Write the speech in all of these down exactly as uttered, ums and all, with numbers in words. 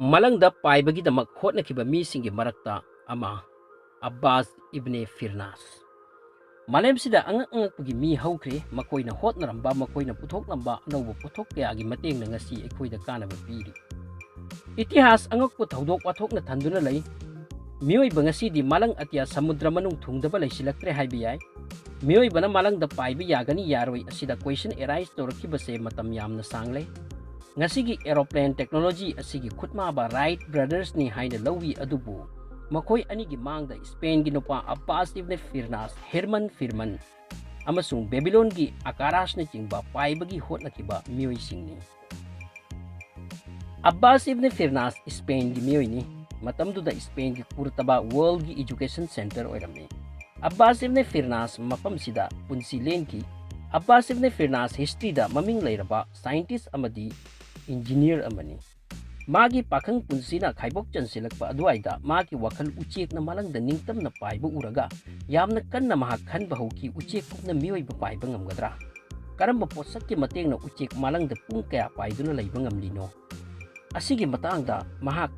ꯃꯂꯪꯗ ꯄꯥꯏꯕꯒꯤꯗꯃꯛ ꯍꯣꯠꯅꯈꯤꯕ ꯃꯤꯁꯤꯡꯒꯤ ꯃꯔꯛꯇ ꯑꯃ, ꯑꯕꯥꯁ ꯏꯕꯅꯦ ꯐꯤꯔꯅꯥꯁ꯫ ꯃꯥꯂꯦꯝꯁꯤꯗ ꯑꯉꯛ ꯑꯉꯛꯄꯒꯤ ꯃꯤ ꯍꯧꯈ꯭ꯔꯦ꯫ ꯃꯈꯣꯏꯅ ꯍꯣꯠꯅꯔꯝꯕ, ꯃꯈꯣꯏꯅ ꯄꯨꯊꯣꯛꯂꯝꯕ ꯑꯅꯧꯕ ꯄꯣꯠꯊꯣꯛ ꯀꯌꯥꯒꯤ ꯃꯇꯦꯡꯅ ꯉꯁꯤ ꯑꯩꯈꯣꯏꯗ ꯀꯥꯟꯅꯕ ꯄꯤꯔꯤ꯫ ꯏꯇꯤꯍꯥꯁ ꯑꯉꯛꯄ ꯊꯧꯗꯣꯛ ꯋꯥꯊꯣꯛꯅ ꯊꯟꯗꯨꯅ ꯂꯩ꯫ ꯃꯤꯑꯣꯏꯕ ꯉꯁꯤꯗꯤ ꯃꯥꯂꯪ ꯑꯇꯤꯌꯥ ꯁꯃꯨꯗ꯭ꯔ ꯃꯅꯨꯡ ꯊꯨꯡꯗꯕ ꯂꯩꯁꯤꯜꯂꯛꯇ꯭ꯔꯦ ꯍꯥꯏꯕ ꯌꯥꯏ꯫ ꯃꯤꯑꯣꯏꯕꯅ ꯃꯥꯂꯪꯗ ꯄꯥꯏꯕ ꯌꯥꯒꯅꯤ ꯌꯥꯔꯣꯏ ꯑꯁꯤꯗ question arise ꯇꯧꯔꯛꯈꯤꯕꯁꯦ ꯃꯇꯝ ꯌꯥꯝꯅ ꯁꯥꯡꯂꯦ꯫ ꯉꯁꯤꯒꯤ aeroplane technology ꯑꯁꯤꯒꯤ ꯈꯨꯠꯃꯥꯕ Wright brothersꯅꯤ ꯍꯥꯏꯅ ꯂꯧꯏ, ꯑꯗꯨꯕꯨ ꯃꯈꯣꯏ ꯑꯅꯤꯒꯤ ꯃꯥꯡꯗ ꯁ꯭ꯄꯦꯟꯒꯤ ꯅꯨꯄꯥ ꯑꯕꯥꯁ ꯏꯕꯅꯦ ꯐꯤꯔꯅꯥꯁ, ꯍꯦꯔꯃꯟ ꯐꯤꯔꯃꯟ, ꯑꯃꯁꯨꯡ ꯕꯦꯕꯤꯂꯣꯟꯒꯤ ꯑꯀꯥꯔꯥꯁꯅꯆꯤꯡꯕ ꯄꯥꯏꯕꯒꯤ ꯍꯣꯠꯅꯈꯤꯕ ꯃꯤꯑꯣꯏꯁꯤꯡꯅꯤ꯫ ꯑꯕꯥꯁ ꯏꯕꯅꯦ ꯐꯤꯔꯅꯥꯁ ꯁ꯭ꯄꯦꯟꯒꯤ ꯃꯤꯑꯣꯏꯅꯤ꯫ ꯃꯇꯝꯗꯨꯗ ꯁ꯭ꯄꯦꯟꯒꯤ ꯀꯨꯔꯇꯕꯥ worldꯒꯤ education center ꯑꯣꯏꯔꯝꯃꯤ꯫ ꯑꯕꯥꯁ ꯏꯕꯅꯦ ꯐꯤꯔꯅꯥꯁ ꯃꯐꯝꯁꯤꯗ ꯄꯨꯟꯁꯤ ꯂꯦꯟꯈꯤ꯫ ꯑꯕꯥꯁ ꯏꯕꯅꯦ ꯐꯤꯔꯅꯥꯁ historyꯗ ꯃꯃꯤꯡ ꯂꯩꯔꯕ scientist ꯑꯃꯗꯤ engineer ꯑꯃꯅꯤ꯫ ꯃꯥꯒꯤ ꯄꯥꯈꯪ ꯄꯨꯟꯁꯤꯅ ꯈꯥꯏꯕꯣꯛ ꯆꯟꯁꯤꯜꯂꯛꯄ ꯑꯗꯨꯋꯥꯏꯗ ꯃꯥꯒꯤ ꯋꯥꯈꯜ ꯎꯆꯦꯛꯅ ꯃꯥꯂꯪꯗ ꯅꯤꯡꯇꯝꯅ ꯄꯥꯏꯕ ꯎꯔꯒ ꯌꯥꯝꯅ ꯀꯟꯅ ꯃꯍꯥꯛ ꯈꯟꯕ ꯍꯧꯈꯤ, ꯎꯆꯦꯛꯀꯨꯝꯅ ꯃꯤꯑꯣꯏꯕ ꯄꯥꯏꯕ ꯉꯝꯒꯗ꯭ꯔꯥ? ꯀꯔꯝꯕ ꯄꯣꯠꯁꯛꯀꯤ ꯃꯇꯦꯡꯅ ꯎꯆꯦꯛ ꯃꯥꯂꯪꯗ ꯄꯨꯡ ꯀꯌꯥ ꯄꯥꯏꯗꯨꯅ ꯂꯩꯕ ꯉꯝꯂꯤꯅꯣ? ꯑꯁꯤꯒꯤ ꯃꯇꯥꯡꯗ ꯃꯍꯥꯛ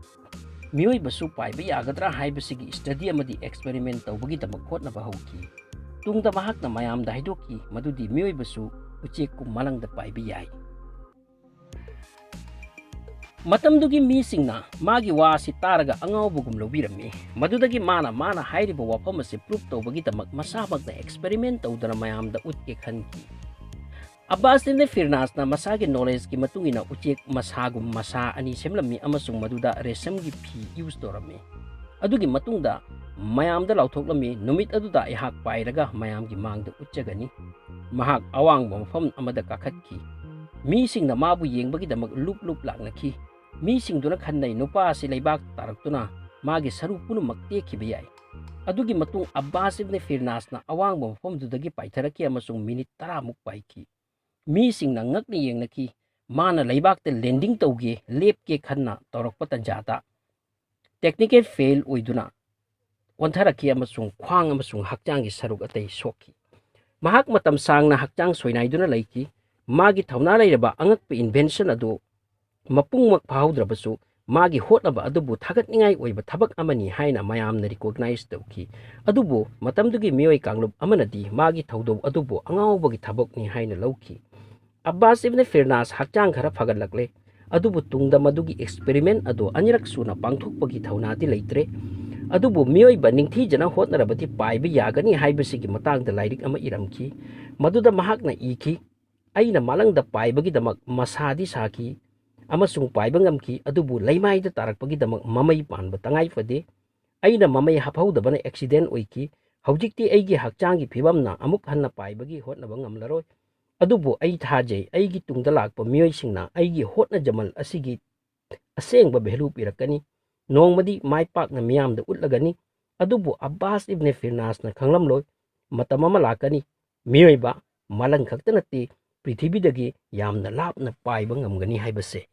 ꯃꯤꯑꯣꯏꯕꯁꯨ ꯄꯥꯏꯕ ꯌꯥꯒꯗ꯭ꯔꯥ ꯍꯥꯏꯕꯁꯤꯒꯤ study ꯑꯃꯗꯤ experiment ꯇꯧꯕꯒꯤꯗꯃꯛ ꯍꯣꯠꯅꯕ ꯍꯧꯈꯤ꯫ ꯇꯨꯡꯗ ꯃꯍꯥꯛꯅ ꯃꯌꯥꯝꯗ ꯍꯥꯏꯗꯣꯛꯈꯤ ꯃꯗꯨꯗꯤ ꯃꯤꯑꯣꯏꯕꯁꯨ ꯎꯆꯦꯛꯀꯨꯝ ꯃꯥꯂꯪꯗ ꯄꯥꯏꯕ ꯌꯥꯏ꯫ ꯃꯇꯝꯗꯨꯒꯤ ꯃꯤꯁꯤꯡꯅ ꯃꯥꯒꯤ ꯋꯥ ꯑꯁꯤ ꯇꯥꯔꯒ ꯑꯉꯥꯎꯕꯒꯨꯝ ꯂꯧꯕꯤꯔꯝꯃꯤ꯫ ꯃꯗꯨꯗꯒꯤ ꯃꯥꯅ, ꯃꯥꯅ ꯍꯥꯏꯔꯤꯕ ꯋꯥꯐꯝ ꯑꯁꯤ proof ꯇꯧꯕꯒꯤꯗꯃꯛ ꯃꯁꯥꯃꯛꯅ experiment ꯇꯧꯗꯨꯅ ꯃꯌꯥꯝꯗ ꯎꯠꯀꯦ ꯈꯟꯈꯤ꯫ ꯑꯕꯥꯁ ꯏꯕꯅꯦ ꯐꯤꯔꯅꯥꯁꯅ ꯃꯁꯥꯒꯤ knowledgeꯀꯤ ꯃꯇꯨꯡ ꯏꯟꯅ ꯎꯆꯦꯛ ꯃꯁꯥꯒꯨꯝ ꯃꯁꯥ ꯑꯅꯤ ꯁꯦꯝꯂꯝꯃꯤ ꯑꯃꯁꯨꯡ ꯃꯗꯨꯗ ꯔꯦꯁꯝꯒꯤ ꯐꯤ use ꯇꯧꯔꯝꯃꯤ꯫ ꯑꯗꯨꯒꯤ ꯃꯇꯨꯡꯗ ꯃꯌꯥꯝꯗ ꯂꯥꯎꯊꯣꯛꯂꯝꯃꯤ, "ꯅꯨꯃꯤꯠ ꯑꯗꯨꯗ ꯑꯩꯍꯥꯛ ꯄꯥꯏꯔꯒ ꯃꯌꯥꯝꯒꯤ ꯃꯥꯡꯗ ꯎꯠꯆꯒꯅꯤ"꯫ ꯃꯍꯥꯛ ꯑꯋꯥꯡꯕ ꯃꯐꯝ ꯑꯃꯗ ꯀꯥꯈꯠꯈꯤ꯫ ꯃꯤꯁꯤꯡꯅ ꯃꯥꯕꯨ ꯌꯦꯡꯕꯒꯤꯗꯃꯛ ꯂꯨꯞ ꯂꯨꯞ ꯂꯥꯛꯅꯈꯤ꯫ ꯃꯤꯁꯤꯡꯗꯨꯅ ꯈꯟꯅꯩ, ꯅꯨꯄꯥ ꯑꯁꯤ ꯂꯩꯕꯥꯛꯇ ꯇꯥꯔꯛꯇꯨꯅ ꯃꯥꯒꯤ ꯁꯔꯨ ꯄꯨꯝꯅꯃꯛ ꯇꯦꯛꯈꯤꯕ ꯌꯥꯏ꯫ ꯑꯗꯨꯒꯤ ꯃꯇꯨꯡ ꯑꯕꯥꯁ ꯏꯕꯅꯦ ꯐꯤꯔꯅꯥꯁꯅ ꯑꯋꯥꯡꯕ ꯃꯐꯝꯗꯨꯗꯒꯤ ꯄꯥꯏꯊꯔꯛꯈꯤ ꯑꯃꯁꯨꯡ ꯃꯤꯅꯤꯠ ꯇꯔꯥꯃꯨꯛ ꯄꯥꯏꯈꯤ꯫ ꯃꯤꯁꯤꯡꯅ ꯉꯛꯅ ꯌꯦꯡꯅꯈꯤ꯫ ꯃꯥꯅ ꯂꯩꯕꯥꯛꯇ landing ꯇꯧꯒꯦ, ꯂꯦꯞꯀꯦ ꯈꯟꯅ ꯇꯧꯔꯛꯄ ꯇꯥꯟꯖꯥꯗ technical fail ꯑꯣꯏꯗꯨꯅ ꯑꯣꯟꯊꯔꯛꯈꯤ ꯑꯃꯁꯨꯡ ꯈ꯭ꯋꯥꯡ ꯑꯃꯁꯨꯡ ꯍꯛꯆꯥꯡꯒꯤ ꯁꯔꯨꯛ ꯑꯇꯩ ꯁꯣꯛꯈꯤ꯫ ꯃꯍꯥꯛ ꯃꯇꯝ ꯁꯥꯡꯅ ꯍꯛꯆꯥꯡ ꯁꯣꯏꯅꯥꯏꯗꯨꯅ ꯂꯩꯈꯤ꯫ ꯃꯥꯒꯤ ꯊꯧꯅꯥ ꯂꯩꯔꯕ ꯑꯉꯛꯄ invention ꯑꯗꯨ ꯃꯄꯨꯡꯃꯛ ꯐꯥꯍꯧꯗ꯭ꯔꯕꯁꯨ, ꯃꯥꯒꯤ ꯍꯣꯠꯅꯕ ꯑꯗꯨꯕꯨ ꯊꯥꯒꯠꯅꯤꯡꯉꯥꯏ ꯑꯣꯏꯕ ꯊꯕꯛ ꯑꯃꯅꯤ ꯍꯥꯏꯅ ꯃꯌꯥꯝꯅ recognize ꯇꯧꯈꯤ꯫ ꯑꯗꯨꯕꯨ ꯃꯇꯝꯗꯨꯒꯤ ꯃꯤꯑꯣꯏ ꯀꯥꯡꯂꯨꯞ ꯑꯃꯅꯗꯤ ꯃꯥꯒꯤ ꯊꯧꯗꯧ ꯑꯗꯨꯕꯨ ꯑꯉꯥꯎꯕꯒꯤ ꯊꯕꯛꯅꯤ ꯍꯥꯏꯅ ꯂꯧꯈꯤ꯫ ꯑꯕꯥꯁ ꯏꯕꯅ ꯐꯤꯔꯅꯥꯁ ꯍꯛꯆꯥꯡ ꯈꯔ ꯐꯒꯠꯂꯛꯂꯦ, ꯑꯗꯨꯕꯨ ꯇꯨꯡꯗ ꯃꯗꯨꯒꯤ experiment ꯑꯗꯨ ꯑꯅꯤꯔꯛ ꯁꯨꯅ ꯄꯥꯡꯊꯣꯛꯄꯒꯤ ꯊꯧꯅꯥꯗꯤ ꯂꯩꯇ꯭ꯔꯦ꯫ ꯑꯗꯨꯕꯨ ꯃꯤꯑꯣꯏꯕ ꯅꯤꯡꯊꯤꯖꯅ ꯍꯣꯠꯅꯔꯕꯗꯤ ꯄꯥꯏꯕ ꯌꯥꯒꯅꯤ ꯍꯥꯏꯕꯁꯤꯒꯤ ꯃꯇꯥꯡꯗ ꯂꯥꯏꯔꯤꯛ ꯑꯃ ꯏꯔꯝꯈꯤ꯫ ꯃꯗꯨꯗ ꯃꯍꯥꯛꯅ ꯏꯈꯤ, "ꯑꯩꯅ ꯃꯥꯂꯪꯗ ꯄꯥꯏꯕꯒꯤꯗꯃꯛ ꯃꯁꯥꯗꯤ ꯁꯥꯈꯤ ꯑꯃꯁꯨꯡ ꯄꯥꯏꯕ ꯉꯝꯈꯤ, ꯑꯗꯨꯕꯨ ꯂꯩꯃꯥꯏꯗ ꯇꯥꯔꯛꯄꯒꯤꯗꯃꯛ ꯃꯃꯩ ꯄꯥꯟꯕ ꯇꯉꯥꯏ ꯐꯗꯦ꯫ ꯑꯩꯅ ꯃꯃꯩ ꯍꯥꯞꯍꯧꯗꯕꯅ accident ꯑꯣꯏꯈꯤ꯫ ꯍꯧꯖꯤꯛꯇꯤ ꯑꯩꯒꯤ ꯍꯛꯆꯥꯡꯒꯤ ꯐꯤꯕꯝꯅ ꯑꯃꯨꯛ ꯍꯟꯅ ꯄꯥꯏꯕꯒꯤ ꯍꯣꯠꯅꯕ ꯉꯝꯂꯔꯣꯏ꯫ ꯑꯗꯨꯕꯨ ꯑꯩ ꯊꯥꯖꯩ, ꯑꯩꯒꯤ ꯇꯨꯡꯗ ꯂꯥꯛꯄ ꯃꯤꯑꯣꯏꯁꯤꯡꯅ ꯑꯩꯒꯤ ꯍꯣꯠꯅꯖꯃꯜ ꯑꯁꯤꯒꯤ ꯑꯁꯦꯡꯕ value ꯄꯤꯔꯛꯀꯅꯤ꯫ ꯅꯣꯡꯃꯗꯤ ꯃꯥꯏ ꯄꯥꯛꯅ ꯃꯤꯌꯥꯝꯗ ꯎꯠꯂꯒꯅꯤ꯫" ꯑꯗꯨꯕꯨ ꯑꯕꯥꯁ ꯏꯕꯅꯦ ꯐꯤꯔꯅꯥꯁꯅ ꯈꯪꯂꯝꯂꯣꯏ, ꯃꯇꯝ ꯑꯃ ꯂꯥꯛꯀꯅꯤ, ꯃꯤꯑꯣꯏꯕ ꯃꯥꯂꯪ ꯈꯛꯇ ꯅꯠꯇꯦ, ꯄ꯭ꯔꯤꯊꯤꯕꯤꯗꯒꯤ ꯌꯥꯝꯅ ꯂꯥꯞꯅ ꯄꯥꯏꯕ ꯉꯝꯒꯅꯤ ꯍꯥꯏꯕꯁꯦ꯫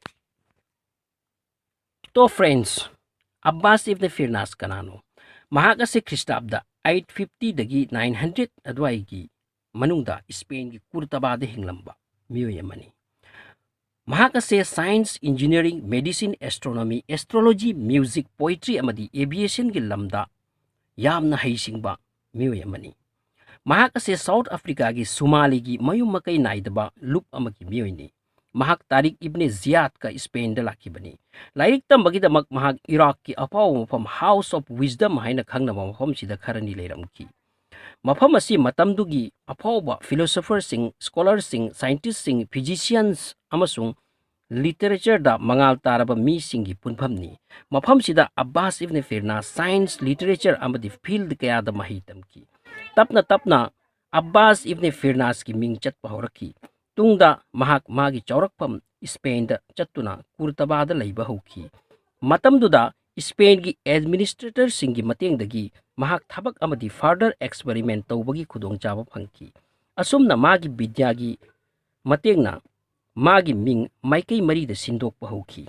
ꯇꯣ friends, ꯑꯕꯥꯁ ꯏꯕꯅꯦ ꯐꯤꯔꯅꯥꯁ ꯀꯅꯥꯅꯣ? ꯃꯍꯥꯛ ꯑꯁꯤ ꯈ꯭ꯔꯤꯁꯇꯥꯕꯗ eight fifty ꯗꯒꯤ nine hundred ꯑꯗꯨꯋꯥꯏꯒꯤ ꯃꯅꯨꯡꯗ ꯏꯁꯄꯦꯟꯒꯤ ꯀꯨꯔꯇꯕꯥꯗ ꯍꯤꯡꯂꯝꯕ ꯃꯤꯑꯣꯏ ꯑꯃꯅꯤ꯫ ꯃꯍꯥꯛ ꯑꯁꯦ science, engineering, medicine, astronomy, astrology, music, poetry ꯑꯃꯗꯤ aviation ꯒꯤ ꯂꯝꯗ ꯌꯥꯝꯅ ꯍꯩꯁꯤꯡꯕ ꯃꯤꯑꯣꯏ ꯑꯃꯅꯤ꯫ ꯃꯍꯥꯛ ꯑꯁꯦ South Africa ꯒꯤ ꯁꯨꯃꯥꯂꯤꯒꯤ ꯃꯌꯨꯝ ꯃꯀꯩ ꯅꯥꯏꯗꯕ ꯂꯨꯞ ꯑꯃꯒꯤ ꯃꯤꯑꯣꯏꯅꯤ꯫ ꯃꯍꯥꯛ ꯇꯥꯔꯤꯛ ꯏꯕꯅꯦ ꯖꯤꯌꯥꯗꯀ ꯏꯁꯄꯦꯟꯗ ꯂꯥꯛꯈꯤꯕꯅꯤ꯫ ꯂꯥꯏꯔꯤꯛ ꯇꯝꯕꯒꯤꯗꯃꯛ ꯃꯍꯥꯛ ꯏꯔꯥꯛꯀꯤ ꯑꯐꯥꯎꯕ ꯃꯐꯝ House of Wisdom ꯍꯥꯏꯅ ꯈꯪꯅꯕ ꯃꯐꯝꯁꯤꯗ ꯈꯔꯅꯤ ꯂꯩꯔꯝꯈꯤ꯫ ꯃꯐꯝ ꯑꯁꯤ ꯃꯇꯝꯗꯨꯒꯤ ꯑꯐꯥꯎꯕ philosopher ꯁꯤꯡ, scholar ꯁꯤꯡ, scientist ꯁꯤꯡ, physicians ꯑꯃꯁꯨꯡ literature ꯗ ꯃꯉꯥꯜ ꯇꯥꯔꯕ ꯃꯤꯁꯤꯡꯒꯤ ꯄꯨꯟꯐꯝꯅꯤ꯫ ꯃꯐꯝꯁꯤꯗ ꯑꯕꯥꯁ ꯏꯕꯅꯦ ꯐꯤꯔꯅꯥꯁ science, literature ꯑꯃꯗꯤ field ꯀꯌꯥꯗ ꯃꯍꯩ ꯇꯝꯈꯤ꯫ ꯇꯞꯅ ꯇꯞꯅ ꯑꯕꯥꯁ ꯏꯕꯅꯦ ꯐꯤꯔꯅꯥꯁꯀꯤ ꯃꯤꯡ ꯆꯠꯄ ꯍꯧꯔꯛꯈꯤ꯫ ꯇꯨꯡꯗ ꯃꯍꯥꯛ ꯃꯥꯒꯤ ꯆꯥꯎꯔꯛꯐꯝ ꯏꯁꯄꯦꯟꯗ ꯆꯠꯇꯨꯅ ꯀꯨꯔꯇꯕꯥꯗ ꯂꯩꯕ ꯍꯧꯈꯤ꯫ ꯃꯇꯝꯗꯨꯗ ꯏꯁꯄꯦꯟꯒꯤ administrator ꯁꯤꯡꯒꯤ ꯃꯇꯦꯡꯗꯒꯤ ꯃꯍꯥꯛ ꯊꯕꯛ ꯑꯃꯗꯤ further experiment ꯇꯧꯕꯒꯤ ꯈꯨꯗꯣꯡꯆꯥꯕ ꯐꯪꯈꯤ꯫ ꯑꯁꯨꯝꯅ ꯃꯥꯒꯤ ꯕꯤꯗ꯭ꯌꯥꯒꯤ ꯃꯇꯦꯡꯅ ꯃꯥꯒꯤ ꯃꯤꯡ ꯃꯥꯏꯀꯩ ꯃꯔꯤꯗ ꯁꯤꯟꯗꯣꯛꯄ ꯍꯧꯈꯤ꯫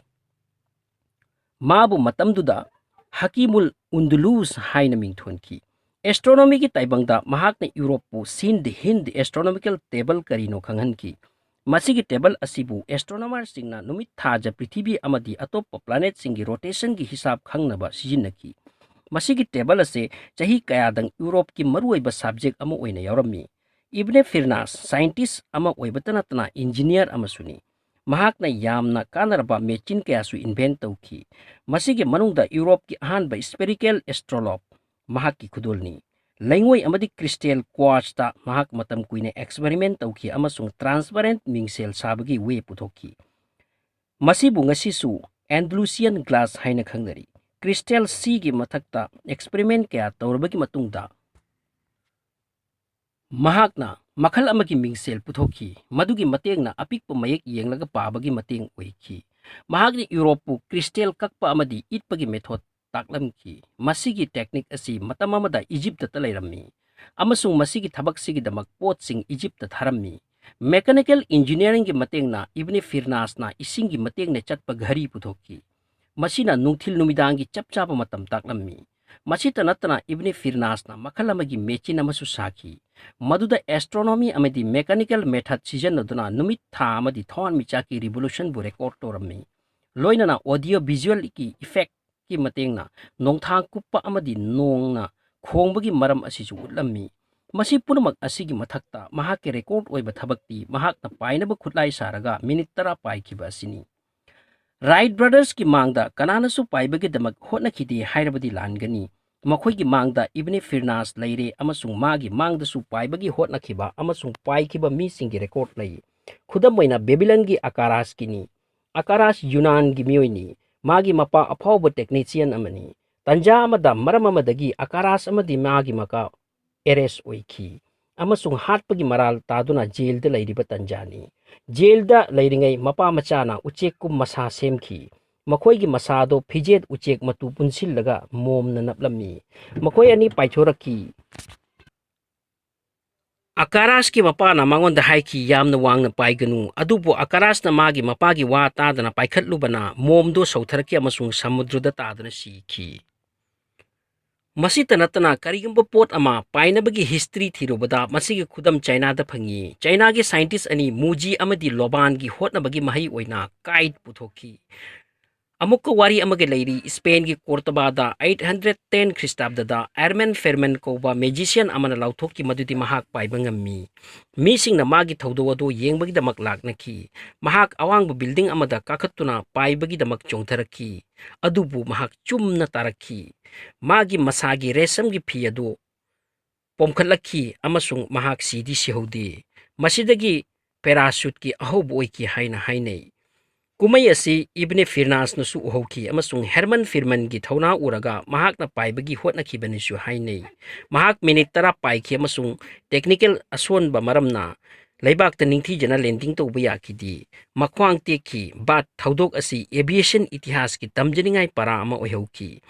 ꯃꯥꯕꯨ ꯃꯇꯝꯗꯨꯗ ꯍꯀꯤꯃꯨꯜ ꯎꯟꯗꯨꯂꯨꯁ ꯍꯥꯏꯅ ꯃꯤꯡꯊꯣꯟꯈꯤ꯫ Astronomy ꯒꯤ ꯇꯥꯏꯕꯪꯗ ꯃꯍꯥꯛꯅ ꯌꯨꯔꯣꯞꯄꯨ Sind Hind astronomical table ꯀꯔꯤꯅꯣ ꯈꯪꯍꯟꯈꯤ꯫ ꯃꯁꯤꯒꯤ ꯇꯦꯕꯜ ꯑꯁꯤꯕꯨ ꯑꯦꯁꯇ꯭ꯔꯣꯅꯣꯃꯔꯁꯤꯡꯅ ꯅꯨꯃꯤꯠ, ꯊꯥꯖ, ꯄ꯭ꯔꯤꯊꯤꯕꯤ ꯑꯃꯗꯤ ꯑꯇꯣꯞꯄ ꯄ꯭ꯂꯥꯅꯦꯠꯁꯤꯡꯒꯤ ꯔꯣꯇꯦꯁꯟꯒꯤ ꯍꯤꯁꯥꯕ ꯈꯪꯅꯕ ꯁꯤꯖꯤꯟꯅꯈꯤ꯫ ꯃꯁꯤꯒꯤ ꯇꯦꯕꯜ ꯑꯁꯤ ꯆꯍꯤ ꯀꯌꯥꯗꯪ ꯌꯨꯔꯣꯞꯀꯤ ꯃꯔꯨꯑꯣꯏꯕ ꯁꯕꯖꯦꯛ ꯑꯃ ꯑꯣꯏꯅ ꯌꯥꯎꯔꯝꯃꯤ꯫ ꯏꯕꯅꯦ ꯐꯤꯔꯅꯥꯁ ꯁꯥꯏꯟꯇꯤꯁ ꯑꯃ ꯑꯣꯏꯕꯇ ꯅꯠꯇꯅ ꯏꯟꯖꯤꯅꯤꯌꯔ ꯑꯃꯁꯨꯅꯤ꯫ ꯃꯍꯥꯛꯅ ꯌꯥꯝꯅ ꯀꯥꯟꯅꯔꯕ ꯃꯦꯆꯤꯟ ꯀꯌꯥꯁꯨ ꯏꯟꯚꯦꯟ ꯇꯧꯈꯤ꯫ ꯃꯁꯤꯒꯤ ꯃꯅꯨꯡꯗ ꯌꯨꯔꯣꯞꯀꯤ ꯑꯍꯥꯟꯕ ꯁ꯭ꯄꯦꯔꯤꯀꯦꯜ ꯑꯦꯁꯇ꯭ꯔꯣꯂꯣꯞ ꯃꯍꯥꯛꯀꯤ ꯈꯨꯗꯣꯜꯅꯤ꯫ ꯂꯩꯉꯣꯏ ꯑꯃꯗꯤ ꯀ꯭ꯔꯤꯁꯇꯦꯜ ꯀ꯭ꯋꯥꯔꯠꯁꯇ ꯃꯍꯥꯛ ꯃꯇꯝ ꯀꯨꯏꯅ ꯑꯦꯛꯁꯄꯦꯔꯤꯃꯦꯟ ꯇꯧꯈꯤ ꯑꯃꯁꯨꯡ ꯇ꯭ꯔꯥꯟꯁꯄꯔꯦꯟꯠ ꯃꯤꯡꯁꯦꯜ ꯁꯥꯕꯒꯤ ꯋꯦ ꯄꯨꯊꯣꯛꯈꯤ꯫ ꯃꯁꯤꯕꯨ ꯉꯁꯤꯁꯨ ꯑꯦꯟꯗꯂꯨꯁꯤꯌꯟ ꯒ꯭ꯂꯥꯁ ꯍꯥꯏꯅ ꯈꯪꯅꯔꯤ꯫ ꯀ꯭ꯔꯤꯁꯇꯦꯜ ꯁꯤꯒꯤ ꯃꯊꯛꯇ ꯑꯦꯛꯁꯄꯦꯔꯤꯃꯦꯟ ꯀꯌꯥ ꯇꯧꯔꯕꯒꯤ ꯃꯇꯨꯡꯗ ꯃꯍꯥꯛꯅ ꯃꯈꯜ ꯑꯃꯒꯤ ꯃꯤꯡꯁꯦꯜ ꯄꯨꯊꯣꯛꯈꯤ, ꯃꯗꯨꯒꯤ ꯃꯇꯦꯡꯅ ꯑꯄꯤꯛꯄ ꯃꯌꯦꯛ ꯌꯦꯡꯂꯒ ꯄꯥꯕꯒꯤ ꯃꯇꯦꯡ ꯑꯣꯏꯈꯤ꯫ ꯃꯍꯥꯛꯅ ꯌꯨꯔꯣꯞꯄꯨ ꯀ꯭ꯔꯤꯁꯇꯦꯜ ꯀꯛꯄ ꯑꯃꯗꯤ ꯏꯠꯄꯒꯤ ꯃꯦꯊꯣꯗ ꯇꯥꯛꯂꯝꯈꯤ꯫ ꯃꯁꯤꯒꯤ ꯇꯦꯛꯅꯤꯛ ꯑꯁꯤ ꯃꯇꯝ ꯑꯃꯗ ꯏꯖꯤꯞꯇꯇ ꯂꯩꯔꯝꯃꯤ, ꯑꯃꯁꯨꯡ ꯃꯁꯤꯒꯤ ꯊꯕꯛꯁꯤꯒꯤꯗꯃꯛ ꯄꯣꯠꯁꯤꯡ ꯏꯖꯤꯞꯇ ꯊꯥꯔꯝꯃꯤ꯫ ꯃꯦꯀꯥꯅꯤꯀꯦꯜ ꯏꯟꯖꯤꯅꯤꯌꯥꯔꯤꯡꯒꯤ ꯃꯇꯦꯡꯅ ꯏꯕꯅꯤ ꯐꯤꯔꯅꯥꯁꯅ ꯏꯁꯤꯡꯒꯤ ꯃꯇꯦꯡꯅ ꯆꯠꯄ ꯘꯔꯤ ꯄꯨꯊꯣꯛꯈꯤ꯫ ꯃꯁꯤꯅ ꯅꯨꯡꯊꯤꯜ ꯅꯨꯃꯤꯗꯥꯡꯒꯤ ꯆꯞ ꯆꯥꯕ ꯃꯇꯝ ꯇꯥꯛꯂꯝꯃꯤ꯫ ꯃꯁꯤꯇ ꯅꯠꯇꯅ ꯏꯕꯅꯤ ꯐꯤꯔꯅꯥꯁꯅ ꯃꯈꯜ ꯑꯃꯒꯤ ꯃꯦꯆꯤꯟ ꯑꯃꯁꯨ ꯁꯥꯈꯤ, ꯃꯗꯨꯗ ꯑꯦꯁꯇ꯭ꯔꯣꯅꯣꯃꯤ ꯑꯃꯗꯤ ꯃꯦꯀꯥꯅꯤꯀꯦꯜ ꯃꯦꯊꯗ ꯁꯤꯖꯤꯟꯅꯗꯨꯅ ꯅꯨꯃꯤꯠ, ꯊꯥ ꯑꯃꯗꯤ ꯊꯋꯥꯟꯃꯤꯆꯥꯛꯀꯤ ꯔꯤꯚꯣꯂꯨꯁꯟꯕꯨ ꯔꯦꯀꯣꯔꯗ ꯇꯧꯔꯝꯃꯤ꯫ ꯂꯣꯏꯅꯅ ꯑꯣꯗꯤꯑꯣ ꯚꯤꯖꯨꯑꯦꯜꯒꯤ ꯏꯐꯦꯛꯀꯤ ꯃꯇꯦꯡꯅ ꯅꯣꯡꯊꯥꯡ ꯀꯨꯞꯄ ꯑꯃꯗꯤ ꯅꯣꯡꯅ ꯈꯣꯡꯕꯒꯤ ꯃꯔꯝ ꯑꯁꯤꯁꯨ ꯎꯠꯂꯝꯃꯤ꯫ ꯃꯁꯤ ꯄꯨꯝꯅꯃꯛ ꯑꯁꯤꯒꯤ ꯃꯊꯛꯇ ꯃꯍꯥꯛꯀꯤ ꯔꯦꯀꯣꯔꯗ ꯑꯣꯏꯕ ꯊꯕꯛꯇꯤ ꯃꯍꯥꯛꯅ ꯄꯥꯏꯅꯕ ꯈꯨꯠꯂꯥꯏ ꯁꯥꯔꯒ ꯃꯤꯅꯤꯠ ꯇꯔꯥ ꯄꯥꯏꯈꯤꯕ ꯑꯁꯤꯅꯤ꯫ ꯔꯥꯏꯠ ꯕ꯭ꯔꯗꯔꯁꯀꯤ ꯃꯥꯡꯗ ꯀꯅꯥꯅꯁꯨ ꯄꯥꯏꯕꯒꯤꯗꯃꯛ ꯍꯣꯠꯅꯈꯤꯗꯦ ꯍꯥꯏꯔꯕꯗꯤ ꯂꯥꯟꯒꯅꯤ꯫ ꯃꯈꯣꯏꯒꯤ ꯃꯥꯡꯗ ꯏꯕꯅꯤ ꯐꯤꯔꯅꯥꯁ ꯂꯩꯔꯦ ꯑꯃꯁꯨꯡ ꯃꯥꯒꯤ ꯃꯥꯡꯗꯁꯨ ꯄꯥꯏꯕꯒꯤ ꯍꯣꯠꯅꯈꯤꯕ ꯑꯃꯁꯨꯡ ꯄꯥꯏꯈꯤꯕ ꯃꯤꯁꯤꯡꯒꯤ ꯔꯦꯀꯣꯔꯗ ꯂꯩ꯫ ꯈꯨꯗꯝ ꯑꯣꯏꯅ, ꯕꯦꯕꯤꯂꯟꯒꯤ ꯑꯀꯥꯔꯥꯁꯀꯤꯅꯤ꯫ ꯑꯀꯥꯔꯥꯁ ꯌꯨꯅꯥꯟꯒꯤ ꯃꯤꯑꯣꯏꯅꯤ꯫ ꯃꯥꯒꯤ ꯃꯄꯥ ꯑꯐꯥꯎꯕ ꯇꯦꯛꯅꯤꯁꯤꯌꯟ ꯑꯃꯅꯤ꯫ ꯇꯟꯖꯥ ꯑꯃꯗ ꯃꯔꯝ ꯑꯃꯗꯒꯤ ꯑꯀꯥꯔꯥꯁ ꯑꯃꯗꯤ ꯃꯥꯒꯤ ꯃꯀꯥ ꯑꯦꯔꯦꯁ ꯑꯣꯏꯈꯤ ꯑꯃꯁꯨꯡ ꯍꯥꯠꯄꯒꯤ ꯃꯔꯥꯜ ꯇꯥꯗꯨꯅ ꯖꯦꯜꯗ ꯂꯩꯔꯤꯕ ꯇꯟꯖꯥꯅꯤ꯫ ꯖꯦꯜꯗ ꯂꯩꯔꯤꯉꯩ ꯃꯄꯥ ꯃꯆꯥꯅ ꯎꯆꯦꯛꯀꯨꯝ ꯃꯁꯥ ꯁꯦꯝꯈꯤ꯫ ꯃꯈꯣꯏꯒꯤ ꯃꯁꯥꯗꯣ ꯐꯤꯖꯦꯠ ꯎꯆꯦꯛ ꯃꯇꯨ ꯄꯨꯟꯁꯤꯜꯂꯒ ꯃꯣꯝꯅ ꯅꯞꯂꯝꯃꯤ꯫ ꯃꯈꯣꯏ ꯑꯅꯤ ꯄꯥꯏꯊꯣꯔꯛꯈꯤ꯫ ꯑꯀꯥꯔꯥꯁꯀꯤ ꯃꯄꯥꯅ ꯃꯉꯣꯟꯗ ꯍꯥꯏꯈꯤ, "ꯌꯥꯝꯅ ꯋꯥꯡꯅ ꯄꯥꯏꯒꯅꯨ"꯫ ꯑꯗꯨꯕꯨ ꯑꯀꯥꯔꯥꯁꯅ ꯃꯥꯒꯤ ꯃꯄꯥꯒꯤ ꯋꯥ ꯇꯥꯗꯅ ꯄꯥꯏꯈꯠꯂꯨꯕꯅ ꯃꯣꯝꯗꯣ ꯁꯧꯊꯔꯛꯈꯤ ꯑꯃꯁꯨꯡ ꯁꯃꯨꯗ꯭ꯔꯗ ꯇꯥꯗꯨꯅ ꯁꯤꯈꯤ꯫ ꯃꯁꯤꯇ ꯅꯠꯇꯅ ꯀꯔꯤꯒꯨꯝꯕ ꯄꯣꯠ ꯑꯃ ꯄꯥꯏꯅꯕꯒꯤ history ꯊꯤꯔꯨꯕꯗ ꯃꯁꯤꯒꯤ ꯈꯨꯗꯝ ꯆꯥꯏꯅꯥꯗ ꯐꯪꯉꯤ꯫ ꯆꯥꯏꯅꯥꯒꯤ scientist ꯑꯅꯤ ꯃꯨꯖꯤ ꯑꯃꯗꯤ ꯂꯣꯕꯥꯟꯒꯤ ꯍꯣꯠꯅꯕꯒꯤ ꯃꯍꯩ ꯑꯣꯏꯅ kite ꯄꯨꯊꯣꯛꯈꯤ꯫ ꯑꯃꯨꯛꯀ ꯋꯥꯔꯤ ꯑꯃꯒ ꯂꯩꯔꯤ꯫ ꯁ꯭ꯄꯦꯟꯒꯤ ꯀꯣꯔꯇꯕꯥꯗ eight hundred ten ꯈ꯭ꯔꯤꯁꯇꯥꯕꯗ ꯑꯦꯔꯃꯟ ꯐꯦꯔꯃꯟ ꯀꯧꯕ magician ꯑꯃꯅ ꯂꯥꯎꯊꯣꯛꯈꯤ ꯃꯗꯨꯗꯤ ꯃꯍꯥꯛ ꯄꯥꯏꯕ ꯉꯝꯃꯤ꯫ ꯃꯤꯁꯤꯡꯅ ꯃꯥꯒꯤ ꯊꯧꯗꯣꯛ ꯑꯗꯨ ꯌꯦꯡꯕꯒꯤꯗꯃꯛ ꯂꯥꯛꯅꯈꯤ꯫ ꯃꯍꯥꯛ ꯑꯋꯥꯡꯕ building ꯑꯃꯗ ꯀꯥꯈꯠꯇꯨꯅ ꯄꯥꯏꯕꯒꯤꯗꯃꯛ ꯆꯣꯡꯊꯔꯛꯈꯤ꯫ ꯑꯗꯨꯕꯨ ꯃꯍꯥꯛ ꯆꯨꯝꯅ ꯇꯥꯔꯛꯈꯤ꯫ ꯃꯥꯒꯤ ꯃꯁꯥꯒꯤ ꯔꯦꯁꯝꯒꯤ ꯐꯤ ꯑꯗꯨ ꯄꯣꯝꯈꯠꯂꯛꯈꯤ ꯑꯃꯁꯨꯡ ꯃꯍꯥꯛ ꯁꯤꯗꯤ ꯁꯤꯍꯧꯗꯦ꯫ ꯃꯁꯤꯗꯒꯤ parachuteꯀꯤ ꯑꯍꯧꯕ ꯑꯣꯏꯈꯤ ꯍꯥꯏꯅ ꯍꯥꯏꯅꯩ꯫ ꯀꯨꯝꯍꯩ ꯑꯁꯤ ꯏꯕꯅꯦ ꯐꯤꯔꯅꯥꯁꯅꯁꯨ ꯎꯍꯧꯈꯤ ꯑꯃꯁꯨꯡ ꯍꯦꯔꯃꯟ ꯐꯤꯔꯃꯟꯒꯤ ꯊꯧꯅꯥ ꯎꯔꯒ ꯃꯍꯥꯛꯅ ꯄꯥꯏꯕꯒꯤ ꯍꯣꯠꯅꯈꯤꯕꯅꯤꯁꯨ ꯍꯥꯏꯅꯩ꯫ ꯃꯍꯥꯛ minute ꯇꯔꯥ ꯄꯥꯏꯈꯤ ꯑꯃꯁꯨꯡ technical ꯑꯁꯣꯟꯕ ꯃꯔꯝꯅ ꯂꯩꯕꯥꯛꯇ ꯅꯤꯡꯊꯤꯖꯅ landing ꯇꯧꯕ ꯌꯥꯈꯤꯗꯦ꯫ ꯃꯈ꯭ꯋꯥꯡ ꯇꯦꯛꯈꯤ꯫ But ꯊꯧꯗꯣꯛ ꯑꯁꯤ aviation ꯏꯇꯤꯍꯥꯁꯀꯤ ꯇꯝꯖꯅꯤꯡꯉꯥꯏ ꯄꯔꯥ ꯑꯃ ꯑꯣꯏꯍꯧꯈꯤ꯫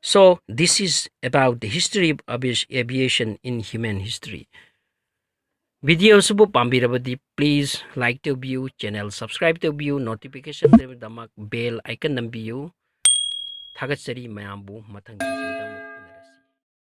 So, this is about the history of avi-, aviation in human history. Video ꯑꯁꯤꯕꯨ ꯄꯥꯝꯕꯤꯔꯕꯗꯤ please like ꯇꯧꯕꯤꯌꯨ, channel subscribe ꯇꯧꯕꯤꯌꯨ, notification ꯗꯃꯛ bell icon ꯅꯝꯕꯤꯌꯨ꯫ ꯊꯥꯒꯠꯆꯔꯤ ꯃꯌꯥꯝꯕꯨ꯫ ꯃꯊꯪꯒꯤ